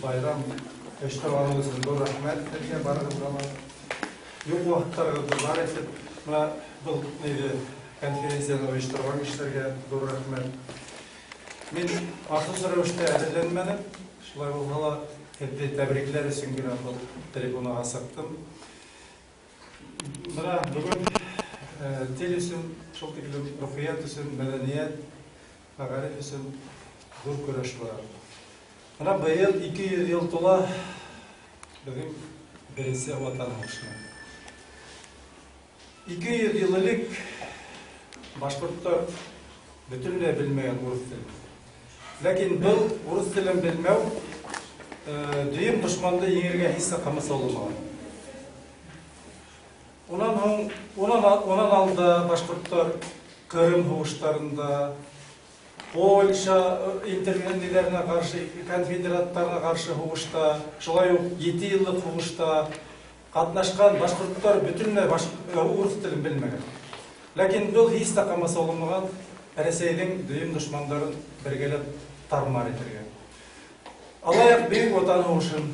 Байрам оештырғанығыҙ өсөн ҙур рәхмәт һеҙгә барығыҙға ла. Юҡ ваҡыттарығыҙҙы бар итеп, бына был нейҙе конференцияны ойошторған кешеләргә ҙур рәхмәт. Мин махсус рәүештә әҙерләнмәнем, шулай булһа ла һеҙҙе тәбрикләр өсөн генә был трибунаға сыҡтым. Бына бөгөн тел өсөн, шул тиклем рухиәт өсөн, мәҙәниәт, мәғариф өсөн ҙур көрәш бара. Бына быйыл 200 йыл тула беҙҙең беренсе Ватан һуғышына. 200 йыл элек башҡорттар бөтөнләй белмәгән урыҫ телен. Ләкин был урыҫ телен белмәү дөйөм дошманды еңергә һис тә ҡамасауламаған. Унан һуң, унан алда башҡорттар Ҡырым һуғыштарында, Польша интервентлерына ҡаршы, конфедераттарына ҡаршы һуғышта, шулай уҡ 7 йыллыҡ һуғышта ҡатнашҡан башҡорттар бөтөнләй урыҫ телен белмәгән. Ләкин был һис тә ҡамасауламаған Рәсәйҙең дөйөм дошмандарын бергәләп тармар итергә. Алаяҡ Бөйөк Ватан һуғышын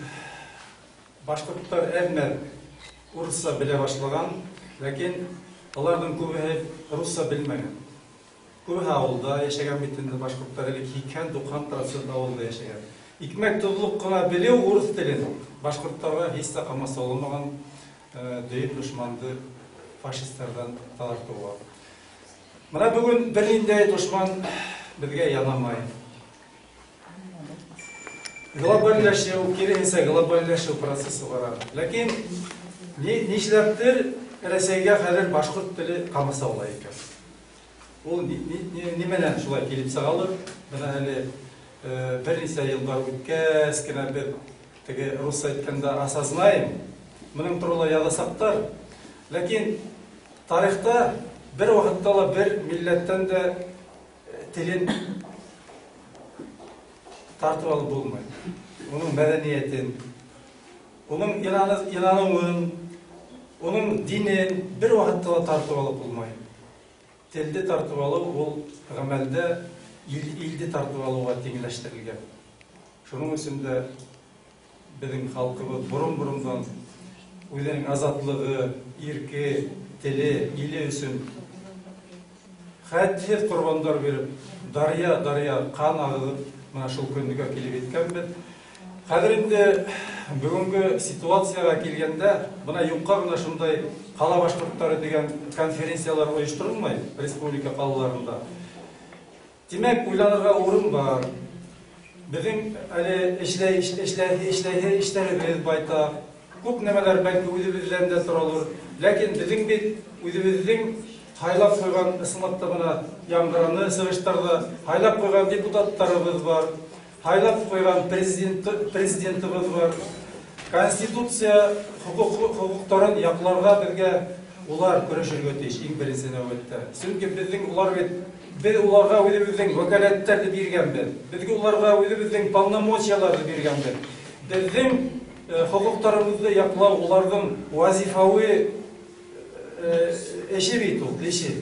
башҡорттар әҙмәҙ урыҫса белә башлаған, ләкин уларҙың күбеһе русса белмәгән. Күбеһе ауылда йәшәгән бит инде, башҡорттар элек 80-90% ауылда йәшәгән. Икмәк тоҙлоҡ ҡына белеү урыҫ телен башҡорттарға һис тә ҡамасауламаған дөйөм дошманды фашисттарҙан таҙартыуға. Бына бөгөн бер ниндәй дошман беҙгә янамай. Глобальләшеү, киреһенсә глобальләшеү процессы бара. Ләкин нишләптер Рәсәйгә хәҙер башҡорт теле ҡамасаулай икән. Ул нимәнән шулай килеп сығалыр? Бына әле бер нисә йылдар үткәс кенә беҙ теге русса әйткәндә осознаем, бының турала яҙасаҡтар. Ләкин тарихта бер ваҡытта ла бер милләттән дә телен тартып алып булмай. Уның мәҙәниәтен, уның инаныуын, уның динен бер ваҡытта ла тартып алып булмай. Телде тартып алыу ул ғәмәлдә илде тартып алыуға тиңләштерелгән. Шуның өсөн дә беҙҙең халҡыбыҙ борон-борондан үҙенең азатлығы, ирке, теле, иле өсөн хәтһеҙ ҡорбандар биреп, дарья-дарья ҡан ағыҙып, бына шул көнгә килеп еткәнбеҙ. Хәҙер инде бөгөнгө ситуацияға килгәндә, бына юҡҡа ғына шундай ҡала башҡорттары тигән конференциялар ойошторолмай республика ҡалаларында. Тимәк, уйланырға урын бар. Беҙҙең әле эшләйһе эштәребеҙ байтаҡ. Күп нәмәләр бәлки үҙебеҙҙән дә торалыр. Ләкин беҙҙең бит үҙебеҙҙең һайлап ҡуйған, ысынлап та бына яңғыраны сығыштарҙа һайлап ҡуйған депутаттарыбыҙ бар, һайлап ҡуйған президентыбыҙ бар. Конституция хоҡуҡтарын яҡларға беҙгә улар көрәшергә тейеш иң беренсе нәүбәттә. Сөнки беҙҙең улар бит, беҙ уларға үҙебеҙҙең вәкәләттәрҙе биргәнбеҙ. Беҙгә уларға үҙебеҙҙең полномочияларҙы биргәнбеҙ. Беҙҙең хоҡуҡтарыбыҙҙы яҡлау уларҙың вазифауи эше бит ул, эше.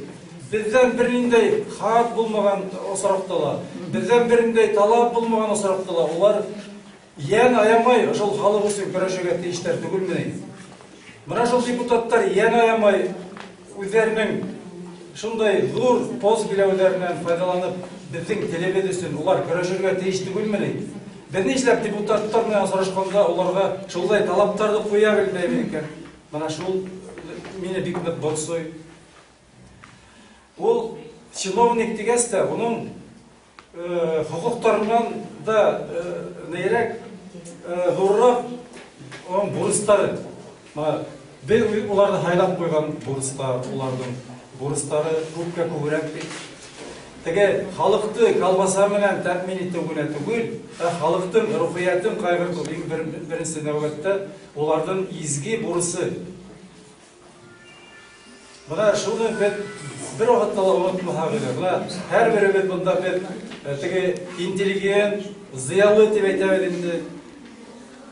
Беҙҙән бер ниндәй хат булмаған осраҡта ла, беҙҙән бер ниндәй талап булмаған осраҡта ла улар йән аямай ошол халыҡ өсөн көрәшергә тейештәр түгелме ни? Бына шул депутаттар йән аямай үҙҙәренең шундай ҙур пост биләүҙәренән файҙаланып беҙҙең телебеҙ өсөн улар көрәшергә тейеш түгелме ни? Беҙ нишләп депутаттар менән осрашҡанда уларға шулай талаптарҙы ҡуя белмәйбеҙ икән? Бына шул мине бик ныҡ борсой. Ул чиновник тигәс тә, уның хоҡуҡтарынан да нейерәк, ҙурыраҡ уның бурыстары. Бына беҙ уларҙы һайлап ҡуйған бурыстар, уларҙың бурыстары күпкә күберәк бит. Теге халыҡты колбаса менән тәьмин итеү генә түгел, ә халыҡтың рухиәтен ҡайғыртыу иң беренсе нәүбәттә уларҙың изге бурысы. Бына шуны беҙ бер ваҡытта ла онотмаһаҡ ине. Бына һәр беребеҙ бында беҙ теге интеллигент, зыялы тип әйтәбеҙ инде.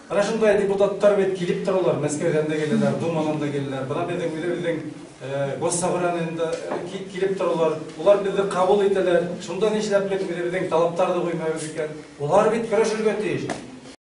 Бына шундай депутаттар бит килеп торалар, Мәскәүҙән дә киләләр, Думанан да киләләр. Бына беҙҙең үҙебеҙҙең госсобраниенда килеп торалар. Улар беҙҙе ҡабул итәләр. Шунда нишләп беҙ үҙебеҙҙең талаптарҙы ҡуймайбыҙ икән? Улар бит көрәшергә тейеш.